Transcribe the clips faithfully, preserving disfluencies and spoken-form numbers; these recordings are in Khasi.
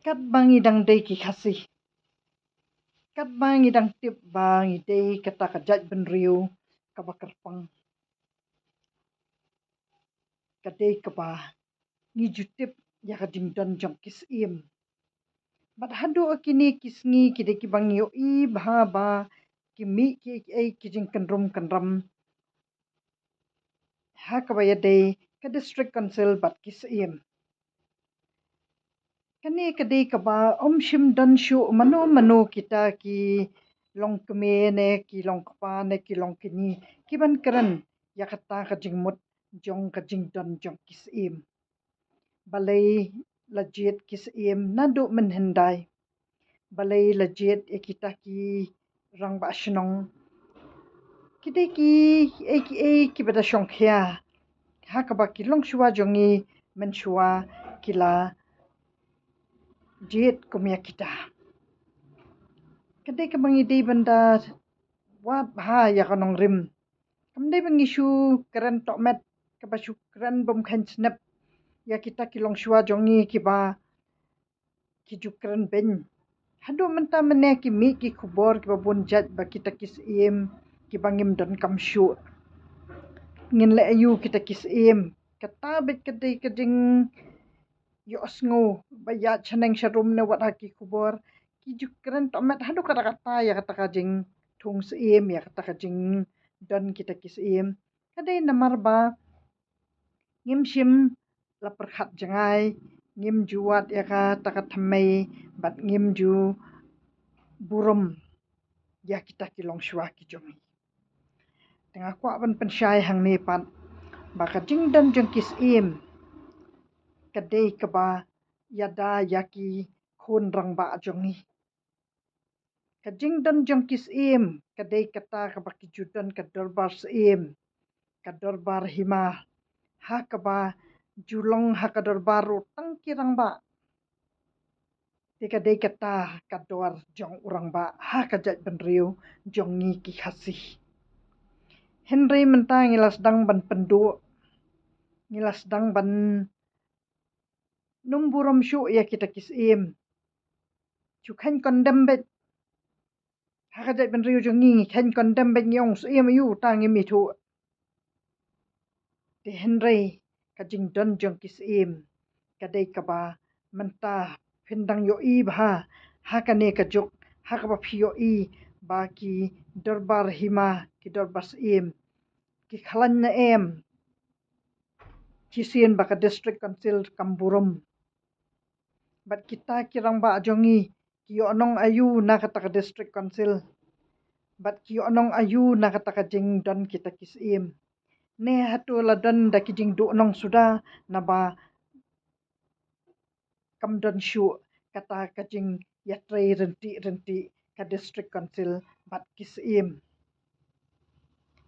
Katba ngi dang dei ki Khasi, katba ngi dang tip ba ngi dei kata ka jaitbynriew kaba kyrpang, ka dei kaba ngi ju tip ïa ka jingdon jong ki syiem. Bad haduh kine ki sngi ki dei kiba ngi ïohi bha ba ki mih kiei kiei ki jingkynrum kynram ha kaba ïadei ka District Council bad ki syiem. Kane ka dei kaba ym shym don shuh mano mano kita ki longkmie ne ki longkpa ne ki longkñi kiban kren ïa kata ka jingmut jong ka jingdon jong ki syiem. Balei la jied ki syiem naduh mynhyndai? Balei la jied ïa kita ki rangbah shnong? Ki dei kiei kiei kiba da shongkhia ha kaba ki longshuwa jong ngi mynshuwa ki la jied kum ïa kita. Ka dei kaba ngi dei ban da wad bha ïa ka nongrim. Kam dei ba ngi shu kren tohmet, kaba shu kren bym kheiñ snep ïa kita ki longshuwa jong ngi kiba ki ju kren beiñ. Haduh mynta mynne ki mih ki khubor kiba bun jait ba kita ki syiem kiba ngim donkam shuh. Ngin leh aïu kita ki syiem? Kata beit ka dei ka jingïohsngew ba ïaid shaneng sharum ne wat ha ki khubor. Ki ju kren tohmet haduh katta katta ïa kata ka jingthung syiem, ïa kata ka jingdon kita ki syiem. Ka dei namar ba ngim shym la pyrkhat jngai, ngim ju wad ïa kata ka thymmei bad ngim ju burom ïa kita ki longshuwa ki jong ngi. Te nga kwah ban pynshai hangne pat ba ka jingdon jong ki syiem ka dei kaba ïada ïa ki khun rangbah jong ngi. Ka jingdon jong ki syiem ka dei kata kaba ki ju don ka dorbar syiem, ka dorbar hima, ha kaba ju long ha ka dorbar ruh tang ki rangbah. Te ka dei kata ka dor jong u rangbah ha ka jaitbynriew jong ngi ki Khasi. Hynrei mynta ngi la sdang ban pynduh, ngi la sdang ban nym burom shuh ïa kita ki syiem. Shu kheiñ condemn beit. Ha ka jaitbynriew jong ngi ngi kheiñ condemn beit, ngi ong syiem aïu, tang ngim ithuh. Te hynrei ka jingdon jong ki syiem ka dei kaba mynta phin dang ïohi bha ha kane ka juk, ha kaba phi ïohi ba ki dorbar hima, ki dorbar syiem ki khlaiñ ne em shisien ba ka District Council kam burom. Bad kita ki rangbah jong ngi ki ïoh nong aïu na kata ka District Council? Bad ki ïoh nong aïu na kata ka jingdon kita ki syiem? Ne hato la don da ki jingduh nong suda naba kam don shuh kata ka jingïatrei ryntih ryntih ka District Council bad ki syiem?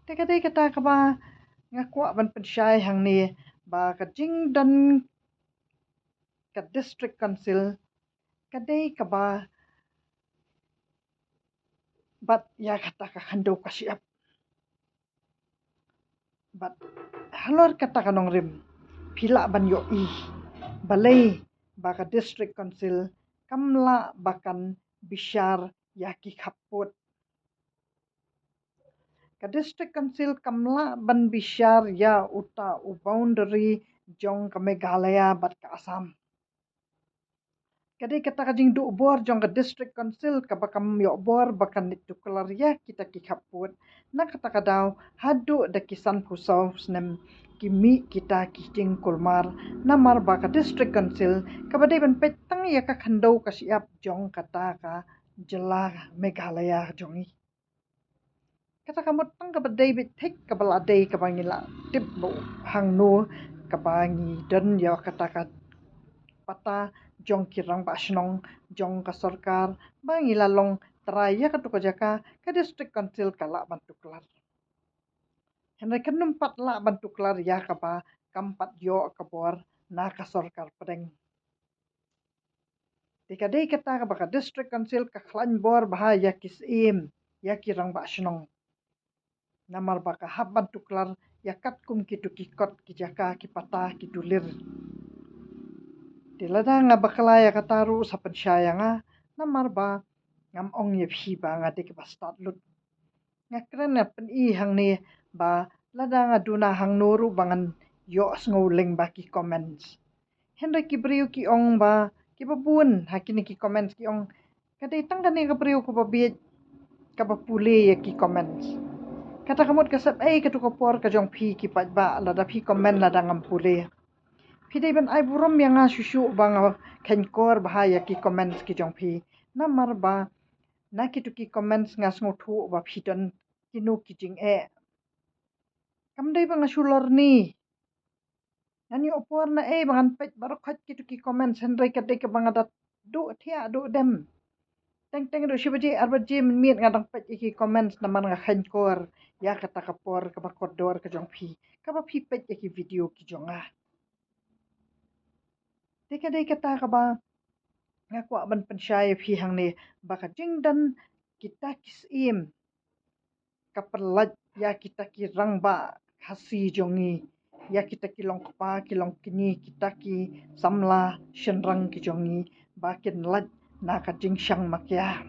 Te ka dei kata kaba nga kwah ban pynshai hangne ba ka jingdon ka District Council ka dei kaba bat ïa kata ka khyndew ka shyiap. Bad halor kata ka nongrim phi lah ban ïohi balei ba ka District Council kam lah ba kan bishar ïa ki khappud. Ka District Council kam lah ban bishar ïa uta u boundary jong ka Meghalaya bad ka Assam. Ka dei kata ka jingduh bor jong ka District Council kaba kam ïoh bor ba kan leit tuklar ïa kita ki khappud. Na kata ka daw haduh da ki sanphew saw snem ki mih kita ki jingkulmar namar ba ka District Council kaba dei ban peit tang ïa ka khyndew ka shyiap jong kata ka jylla Meghalaya jong ngi. Kata ka mut tang kaba dei beit thik kaba la dei kaba ngi la tip ba hangno kaba ngi don ïa kata ka pata jong ki rangbah shnong jong ka sorkar ba ngi la long trai ïa katu ka jaka, ka District Council ka lah ban tuklar. Hynrei kan ym pat lah ban tuklar ïa kaba kam pat ïoh ka bor na ka sorkar pdeng. Te ka dei kata kaba ka District Council ka khlaiñ bor bha ïa ki syiem, ïa ki rangbah shnong. Namar ba ka hap ban tuklar ïa katkum kitu ki kot ki jaka ki pata ki dulir. Te lada nga bakla ïa kata ruh sa pynshai ïa nga, namar ba ngam ong ïa phi ba nga dei kaba stad lut. Nga kren nga pyni hangne ba lada nga duna hangno ruh ba ngan ïohsngew lyngba ki comments. Hynrei ki briew ki ong ba kiba bun ha kine ki comments ki ong ka dei tang kane ka briew kaba bieit kaba pule ïa ki comments. Kata ka mut ka sep ei katu ka por ka jong phi ki paidbah lada phi comment lada ngam pule. Phi dei ban ai burom ïa nga shuh shuh ba nga kheiñkor bha ïa ki comments ki jong phi. Namar ba na kitu ki comments nga sngewthuh ba phi don kino ki jingeh. Kam dei ba nga shu lorni. Ngan ïoh por na ei ba ngan peit baroh khoit kitu ki comments hynrei ka dei kaba nga da duh thiah duh dem. Teng teng ruh shi baje ar baje mynmiet nga dang peit ïa ki comments namar nga kheiñkor ïa kata ka por kaba kordor ka jong phi kaba phi peit ïa ki video ki jong nga. Te ka dei kata kaba nga kwah ban pynshai ïa phi hangne ba ka jingdon kita ki syiem ka pynlait ïa kita ki rangbah Khasi jong ngi, ïa kita ki long kpa ki long kñi, kita ki samla shynrang ki jong ngi ba kin lait na ka jingshang makia.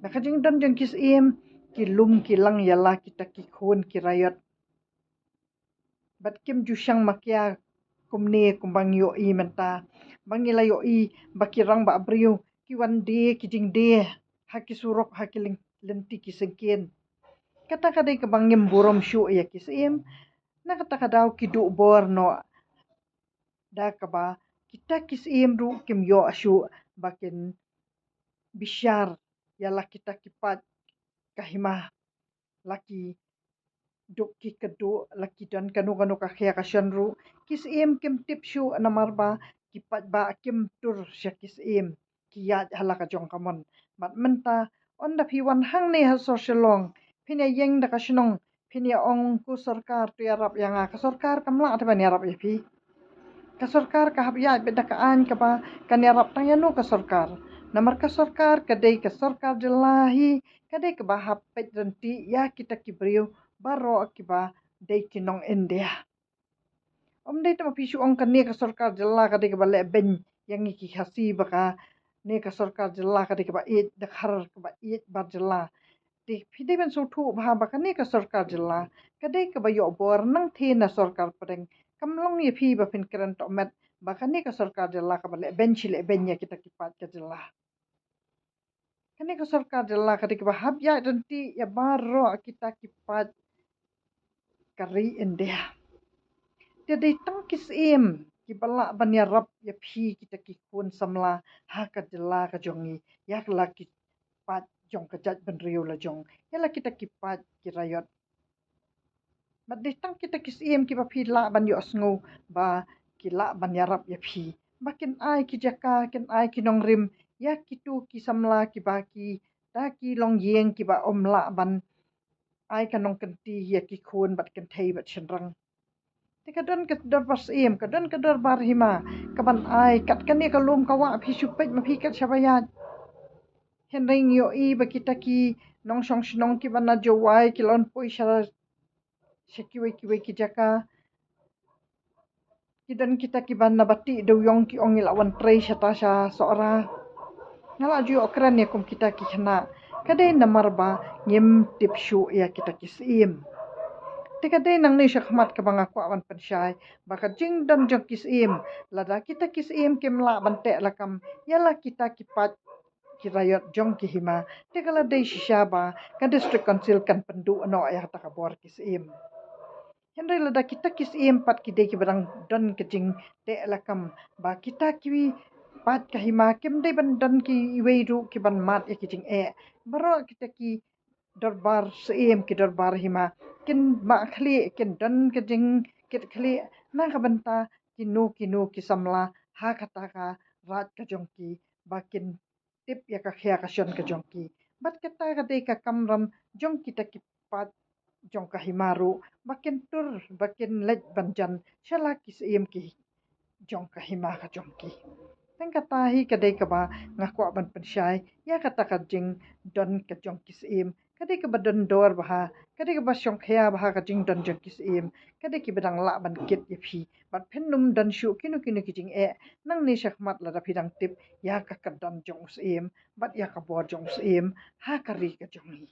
Ba ka jingdon jong ki syiem ki lum ki lang ïa la kita ki khun ki raiot. Bad kim ju shang makia kumne kumba ngi ïohi mynta. Ba ngi la ïohi ba ki rangbah briew ki wan die ki jingdie ha ki surok ha ki ling- lynti ki syngkien. Kata ka dei kaba ngim burom shuh ïa ki syiem. Na kata ka daw ki duh bor noh da kaba kita ki syiem ruh kim ïoh shuh ba kin bishar ïa la kita ki paid ka hima. La ki duk ki kduh, la ki don kano kano ka khia ka shon ruh ki syiem kim tip shuh namar ba ki paidbah kim tur sha ki syiem ki ïaid ha la ka jong ka mon. Bad mynta ynda phi wan hangne ha sor Shillong phin ïa ïeng da ka shnong phin ïa ong ko sorkar to ïarap ïa nga, ka sorkar kam lah te ban ïarap ïa phi. Ka sorkar ka hap ïaid beit da ka aiñ kaba kan ïarap tang ïa no ka sorkar. Namar ka sorkar ka dei ka sorkar jylla hi, ka dei kaba hap peit ryntih ïa kita ki briew baroh kiba dei ki nong India. Ym dei tang ba phi shu ong kane ka sorkar jylla ka dei kaba leh beiñ ïa ngi ki Khasi ba kane ka sorkar jylla ka dei kaba ïeit da khar kaba ïeit bar jylla. Te phi dei ban sngewthuh bha ba kane ka sorkar jylla ka dei kaba ïoh bor nangtei na sorkar pdeng. Kam long ïa phi ba phin kren tohmet ba kane ka sorkar jylla kaba leh beiñ shi leh beiñ ïa kita ki paid ka jylla. Kane ka sorkar jylla ka dei kaba hap ïaid ryntih ïa baroh kita ki paid ka ri India. Te dei tang ki syiem kiba lah ban ïarap ïa phi kita ki khun samla ha ka jylla ka jong ngi ïa la ki paid jong ka jaitbynriew la jong ïa la kita ki paid ki raiot. Bad dei tang kita ki syiem kiba phi lah ban ïohsngew ba ki lah ban ïarap ïa phi ba kin ai ki jaka kin ai ki nongrim ïa kitu ki samla kiba kita ki longïing kiba ym lah ban ai ka nongkynti ïa ki khun bad kynthei bad shynrang. Te ka don ka dorbar syiem ka don ka dorbar hima kaban ai kat kane ka lum ka wah phi shu peit ma phi kat shaba ïaid. Hynrei ngi ïohi ba kita ki nongshong shnong kiba na Jowai ki la wan poi sha sha kiwei kiwei ki jaka. Ki don kita kiba na Bati Dewiong ki ong ngi la wan trei shata sha Sohra. Nga la ju ïoh kren ïa kum kita ki khynnah ka dei namar ba ngim tip shuh ïa kita ki syiem. Te ka dei nangne shakhmat kaba nga kwah ban pynshai ba ka jingdon jong ki syiem lada kita ki syiem kim lah ban teh lakam ïa la kita ki paid ki raiot jong ki hima te ka la dei shisha ba ka District Council kan pynduh noh ïa kata ka bor ki syiem. Hynrei lada kita ki syiem pat ki dei kiba dang don ka jingteh lakam ba kita ki paid ka hima kim dei ban don kiwei ruh kiban mad ïa ki jingeh. Baroh kita ki dorbar syiem ki dorbar hima kin mad khlieh kin don ka jingkit khlieh na ka bynta kino kino ki samla ha kata ka raid ka jong ki ba kin tip ïa ka khia ka shon ka jong ki. Bad kata ka dei ka kamram jong kita ki paid jong ka hima ruh ba kin tur ba kin leit ban jan sha la ki syiem ki jong ka hima ka jong ki. Tang kata hi ka dei kaba nga kwah ban pynshai ïa kata ka jingdon ka jong ki syiem. Ka dei kaba don dor bha, ka dei kaba shongkhia bha ka jingdon jong ki syiem, ka dei kiba dang lah ban kit ïa phi. Bad phin ym don shuh kino kino ki jingeh nangne shakhmat lada phi dang tip ïa ka kyrdan jong u syiem bad ïa ka bor jong u syiem ha ka ri ka jong ngi.